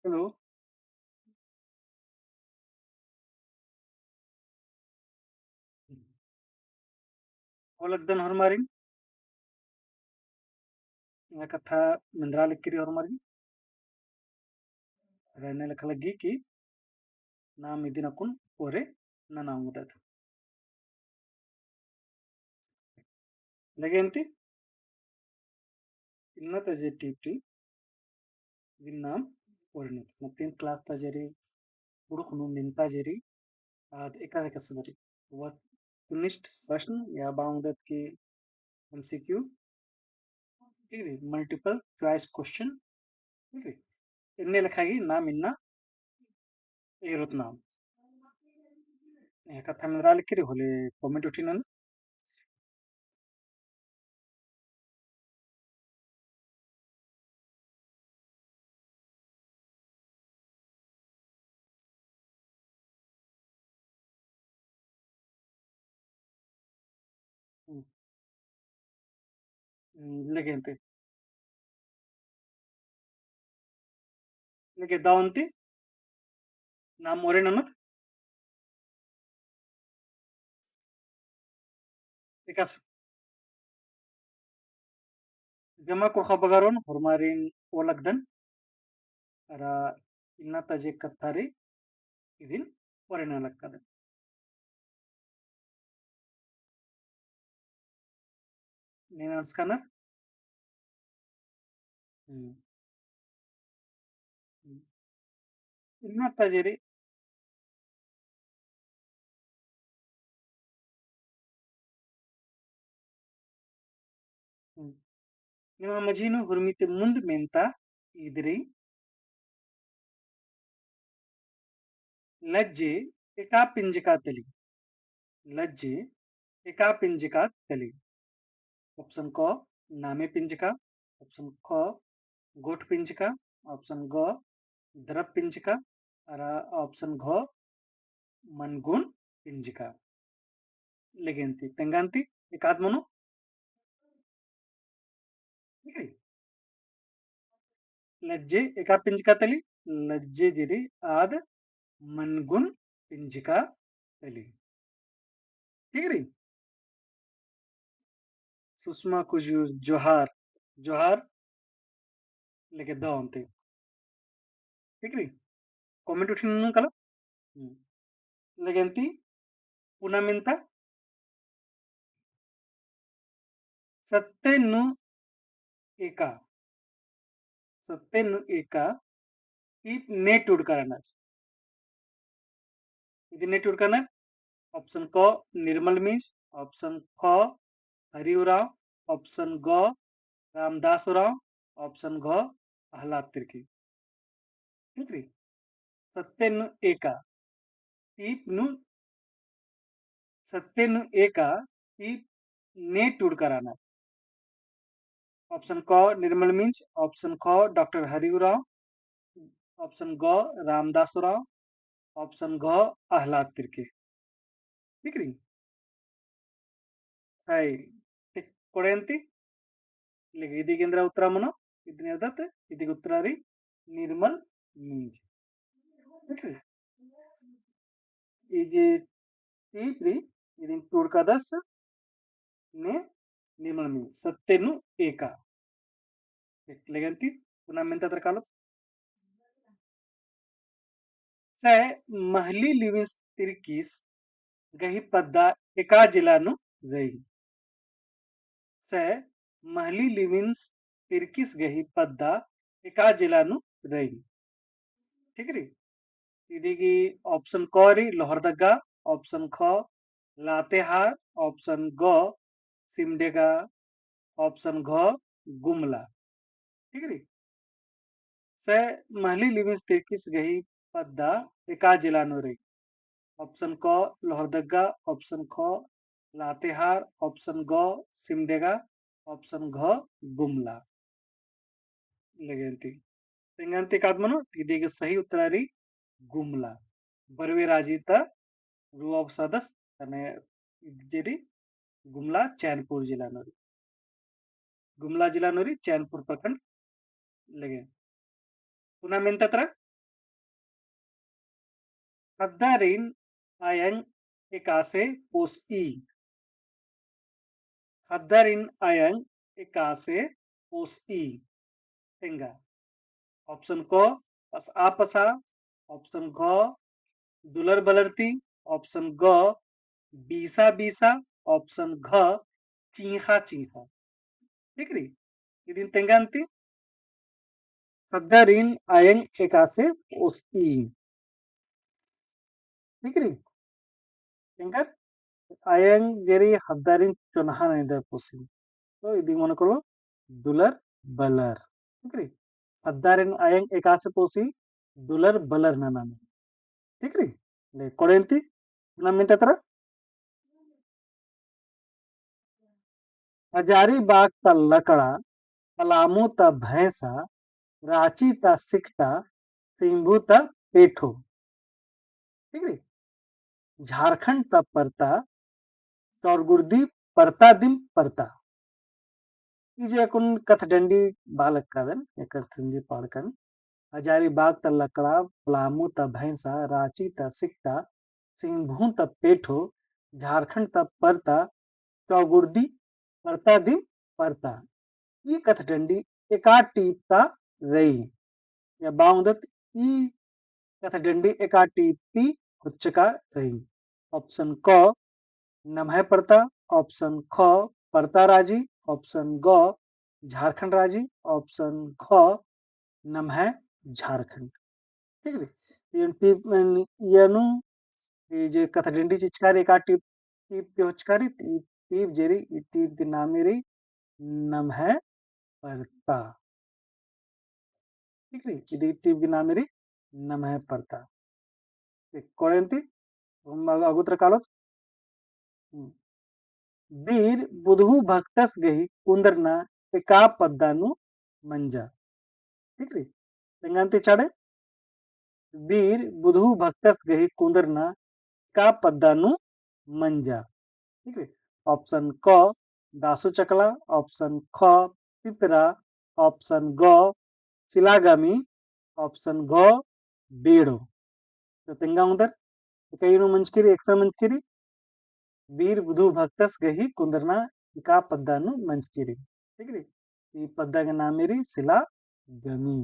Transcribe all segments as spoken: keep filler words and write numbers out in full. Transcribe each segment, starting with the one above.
Hello. ओलगदन होरमारिन, एंगा कत्था मेंदरा लगी रई होरमारिन। एन्ने लेखा लग्गी कि नाम इदिन अक्कुन ओरे नना ओंगदत। लगे अन्ती इन्ना ता जे टीप टी इदिन नाम ओरे नना। मतलब tenth class ता जे रई, कुँड़ुख़ नू मेन्ता जे रई, आद एकासे एकासे बरई। वस्तुनिष्ठ प्रश्न या बआ ओंगदत कि एमसीक्यू, ठीक रई, multiple choice question, ठीक रई। एन्ने लेखा ही नाम इन्ना एरोत नाम। एंगा कत्था मेंदरा लगी रई होले comment उठी नना। हम्म। हम्म, लगे अन्ती। लगे दव अन्ती। नाम ओरे ननोत। एकासे जमा कुँड़ुख़ बगरोन होरमारिन ओलगदन। अरा इन्ना ता जे कत्था रई इदिन ओरे नना लगदन। नीन अंसकनर। हम्म। हम्म। इन्ना ता जे रई। हम्म। निमा मझी नू हुरमी ती मुन्द मेन्ता ईद रई। लज्जे एका पिंजका तली। लज्जे एका पिंजका तली। Option क नामे पिंजका, option ख गोठ पिंजका, option ग द्रब पिंजका, अरा option घ मनगुन पिंजका। लगे अन्ती, तेंगा अन्ती, एकाद मनो। ठीक है? लज्जे एका पिंजका तली, लज्जे जे रई आद मनगुन पिंजका तली। ठीक रई? सुषमा कुजूर, जोहार, जोहार। लगे दव अन्ती। ठीक रई? Comment उठी ननू कला। हम्म। लगे अन्ती पुना मेन्ता। सत्ते नू एका, सत्ते नू एका टीप ने टूड़का रअनर। इदिन ने टूड़का रअनर। Option क निर्मल मिंज, option ख हरि उराँव, option ग रामदास उराँव, option घ अहलाद तिर्की। ठीक रई? सत्ते नू एका टीप नू, सत्ते नू एका टीप ने टूड़का रअनर। Option क निर्मल मिंज, option ख डॉक्टर हरि उराँव, option ग रामदास उराँव, option घ अहलाद तिर्की। ठीक रई? हाय, ठीक कोड़े अन्ती। लगे इदी गे एन्दरा उत्तरा मनो, इदिन एरदत, इदी गे उत्तरा रई निर्मल मिंज। ठीक रई? ई जे टीप रई, इदिन टूड़कादस ने निर्मल मिंज, सत्ते नू एका। ठीक, लगे अन्ती, पुना मेन्ता तरा कालोत। सै महली लिविंस तिर्किस गही पद्दा एका जिला नू रई। सै महली लिविंस तिर्किस गही पद्दा एका जिला नू रई। ठीक रई? इदी गे option क रई लोहरदगा, option ख लातेहार, option ग सिमडेगा, option घ गुमला। ठीक रई? सै महली लिविंस तिर्किस गही पद्दा एका जिला नू रई। Option क लोहरदगा, option ख लातेहार, option ग सिमडेगा, option घ गुमला। लगे अन्ती। तेंगा अन्ती एकाद मनो, इदी गे सही उत्तरा रई गुमला। बरवे राजी ता रुआ बसादस, तने इदी जे रई गुमला चैनपुर जिला नू रई। गुमला जिला नू रई चैनपुर प्रखंड। लगे। पुना मेन्ता तरा। ख़द्दारिन अयंग एकासे पोसई। ख़द्दारिन अयंग एकासे पोसई। तेंगा। Option क, पसआ पसआ। Option घ, दुलर बलर ती। Option ग, बीसा बीसा। Option घ, चींख़ा चींख़ा। ठीक रई? इदिन तेंगा अन्ती। ख़द्दारिन अयंग एकासे पोसई। ठीक रई? एंकर अयंग जे रई ख़द्दारिन चोन्हा ननदर पोसई। तो इदी मनो कालो दुलर बलर। ठीक रई? ख़द्दारिन अयंग एकासे पोसई, दुलर बलर नना ननदर। ठीक रई? ले कोड़े अन्ती, पुना मेन्ता तरा। हजारीबाग ता लकड़ा, पलामू ता भैंसा, राँची ता सिकटा, सिंगभू ता पेठो। ठीक रई? झारखंड ता परता, चौरगुर्दी परता दिम परता। ई जे अक्कुन कथडंडी बआ लगदन, ए कथडंडी पाड़कन। हजारीबाग ता लकड़ा, पलामू ता भैंसा, राँची ता सिकटा, सिंगभू ता पेठो, झारखंड ता परता, चौगुर्दी परता दिम परता। ई कथडंडी एका टीप ता रई। या बआ ओंगदत ई कथडंडी एका टीप ती होच्चका रई। Option क, नम्है परता। Option ख, परता राजी। Option ग, झारखंड राजी। Option घ, नम्है झारखंड। ठीक रई? ई टीप, ई नू, ई जे कथडंडी चिचका रई, एका टीप, टीप ती होच्चका रई, ई टीप जे रई, ई टीप गही नामे रई, नम्है परता। ठीक रई? इदी टीप गही नामे रई नम्है परता। ठीक, कोड़े अन्ती, हम अग-, अगुतर कालोत। हम्म। बीर बुधु भक्तस गही कुन्दरना एका पद्दा नू मंजा। ठीक रई? तेंगा अन्ती चाड़े। बीर बुधु भक्तस गही कुन्दरना एका पद्दा नू मंजा। ठीक रई? Option क, दासु चकला। Option ख, पिपरा। Option ग, सिलागामी। Option घ, बेड़ो। तो तेंगा ओंगदर, एका ई नू मंजकी रई, एकसन मंजकी रई। बीर बुधु भक्तस गही कुन्दरना एका पद्दा नू मंजकी रई। ठीक रई? ई पद्दा गही नामे रई सिला गमी।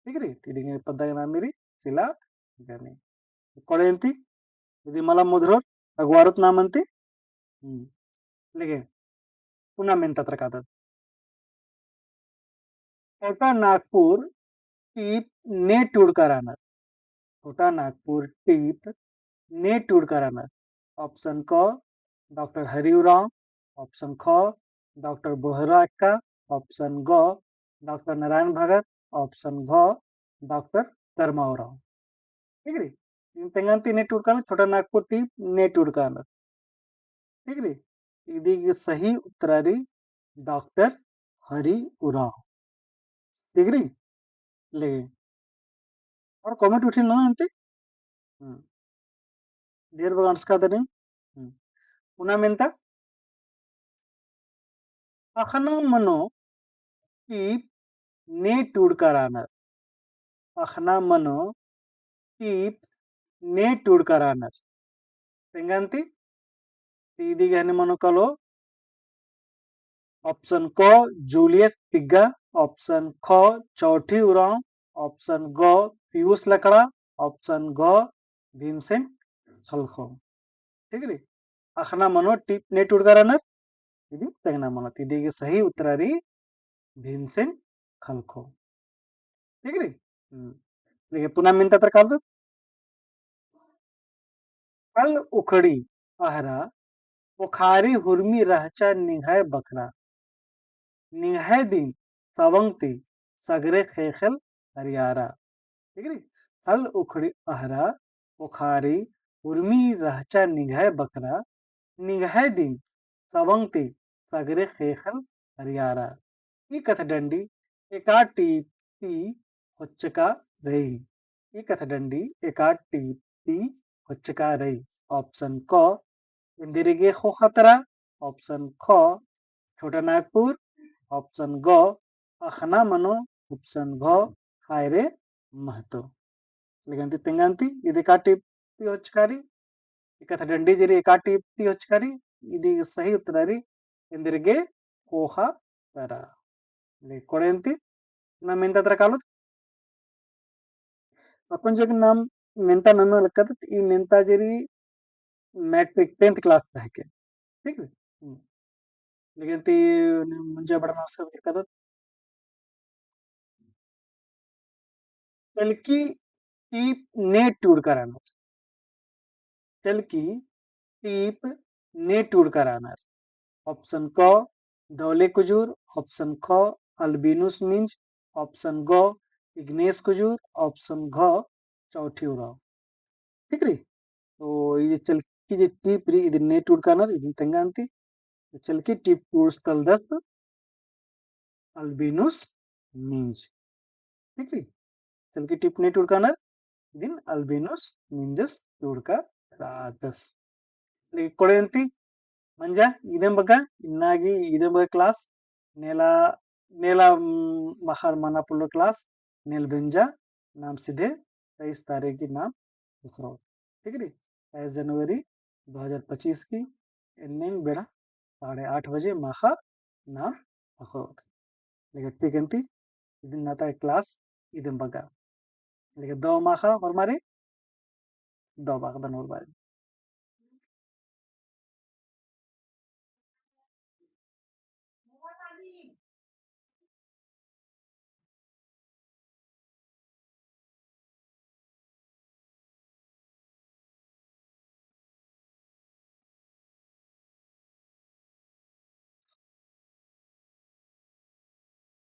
ठीक रई? ती इदी गही पद्दा गही नामे रई सिला गमी। कोड़े अन्ती, इदी मला मुधरोर, अगवारोत नाम अन्ती। हम्म। लेकिन पुना मेन्ता तरा कादत। छोटा नागपुर टीप ने टूड़का रअनर। छोटा नागपुर टीप ने टूड़का रअनर। Option क, डॉक्टर हरि उराँव। Option ख, डॉक्टर बोहरा एक्का। Option ग, डॉक्टर नारायण भगत। Option घ, डॉक्टर कर्मा उराँव। ठीक रई? इन तेंगा अन्ती ने टूड़का रअनर, छोटा नागपुर टीप ने टूड़का रअनर। ठीक रई? इदी गही सही उत्तरा रई डॉक्टर हरि उराँव। ठीक रई? ले। और comment उठिन ना अन्ती? हम्म। ढेर बग्गे अंड़सकादन। हम्म। पुना मेन्ता। अख़ना मनो टीप ने टूड़का रअनर। अख़ना मनो टीप ने टूड़का रअनर। तेंगा अन्ती, ती इदी गही मनो कालो। Option क, जूलियस तिग्गा। Option ख, चौठी उराँव। Option ग, पीयूष लकड़ा। Option घ, भीमसेन खलखो। ठीक रई? अख़ना मनो टीप ने टूड़का रअनर, इदी तेंगना मनो। ती इदी गही सही उत्तरा रई भीमसेन खलखो। ठीक रई? हम्म। लेकिन पुना मेन्ता तरा कादत। फल उखड़ी अहरा पोखारी हुरमी रहचा निंग्है बखरा। निंग्है दिम सवंग ती सगरे ख़ेख़ेल हरियारा। ठीक रई? फल उखड़ी अहरा पोखारी हुरमी रहचा निंग्है बखरा। निंग्है दिम सवंग ती सगरे ख़ेख़ेल हरियारा। ई कथडंडी एका टीप ती होच्चका रई। ई कथडंडी एका टीप ती होच्चका रई। Option क, एन्देरगे ख़ोख़ा तरा। Option ख, छोटा नागपुर। Option ग, अख़ना मनो। Option घ, ख़ायरे महतो। लेकिन ती तेंगा अन्ती, इदी एका टीप ती होचकारी, एका डंडी जे रई एका टीप ती होचकारी, इदी सही उत्तर रई एन्देरगे कोहा तरा। ले कोड़ेन ती ना मेन्ता तरा कालोत। अक्कुन जे नाम मेन्ता नन्ना लक्कदत, ई मेन्ता जे रई मैट्रिक tenth class तहके। ठीक है? हम्म। लेकिन ती मंजा बड़ा नाम सब लक्कदत। चलकी टीप ने टूड़का रअनर। चलकी टीप ने टूड़का रअनर। Option क, डौले कुजूर, option ख, अल्बिनुस मिंज, option ग, इग्नेस कुजूर, option घ, चौठी उराँव। ठीक रई? तो ये चलकी जे टीप रई, इदिन ने टूड़का रअनर, इदिन तेंगा अन्ती। तो चलकी टीप टूड़स तलदस अल्बिनुस मिंज। ठीक रई? चलकी टीप ने टूड़का रअनर, इदिन अल्बिनुस मिंजस टूड़का रअदस। लेकिन कोड़े अन्ती मंजा, इदेम बग्गे, इन्ना गे इदेम बग्गे class, नेला, नेला, उम, माख़ा मना पोल्लो class, नेल बेंजा, नाम सीधे तेईस तारीख की नाम ख़क्खरो। ठीक रई? तेईस जनवरी दो हज़ार पच्चीस की एन्नेम बेड़ा साढ़े आठ बजे माख़ा नाम ख़क्खरो। लेकिन ठीक अन्ती, इदिन नाता class इदेम बग्गे। लेकिन दव माख़ा होरमारिन, दव बअदन होरमारिन।